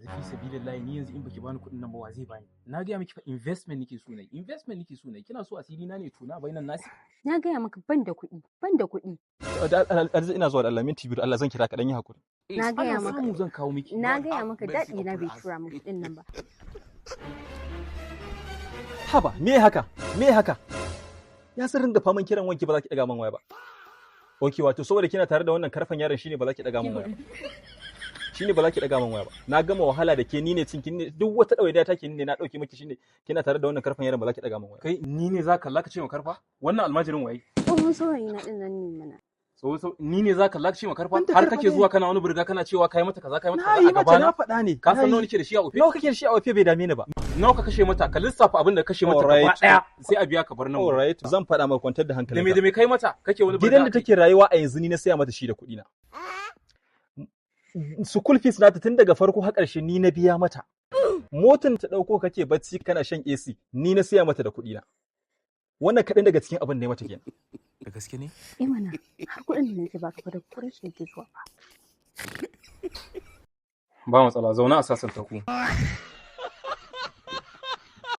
Yanzu fi sabilillahi, ni yanzu in baki bani kuɗin nan ba, wa zai bani? Na gaya miki fa, investment nake so nayi, investment nake so nayi. Kina so asiri na ne tona bainan nasi? Na gaya maka ban da kuɗi, ban da kuɗi. Aziz, ina zuwa da Allah, minti 2 Allah zan kira ka, dan yi hakuri. Na gaya Ana maka. samu zan kawo miki. Na gaya maka daɗi na bai tura min kuɗin nan ba. Haba, me haka? Me haka? Ya san ringa faman kiran wanki, ba za ki daga man waya ba. Okay, wato saboda kina tare da wannan karfan yaron shine ba za ki daga man waya ba. Shine ba za ki daga man waya ba. Na gama wahala da ke, ni ne cinkin ne, duk wata ɗawainiya take ni ne na dauke miki, shine kina tare da wannan karfan yaron ba za ki daga man waya. Kai, ni ne za ka kalla ka ce ma karfa? Wannan almajirin waye? Tsohon saurayi na ɗin nan ne mana. So ni ne za ka kalla ka ce ma karfa? Wanda Har karfa kake ne. zuwa kana wani burga, kana cewa kai mata kaza, kai mata Na kaza yi a mata, gabana. na faɗa ne. Ka san Na nawa yi. nake da shi a Opay? Nawa kake da shi a Opay bai dame ni ba. Nawa ka kashe mata? Ka lissafa abin da ka kashe mata gaba Alright. daya, sai a biya ka bar nan wurin. Alright, zan faɗa maka, kwantar da Da me hankalinka. da me kai mata kake wani burga Gidan da a kai? take rayuwa a yanzu ni na saya mata shi da kuɗi na. School fees nata tun daga farko har ƙarshe ni na biya mata. Motan ta ɗauko kake bacci kana shan AC, ni na saya mata da kuɗi na. Wannan kaɗan daga cikin abin da ya mata kenan. Da gaske ne? Eh mana, har kuɗin da nake baka fa da kuɗin shi yake zuwa fa. Ba matsala, zauna a sasanta ku.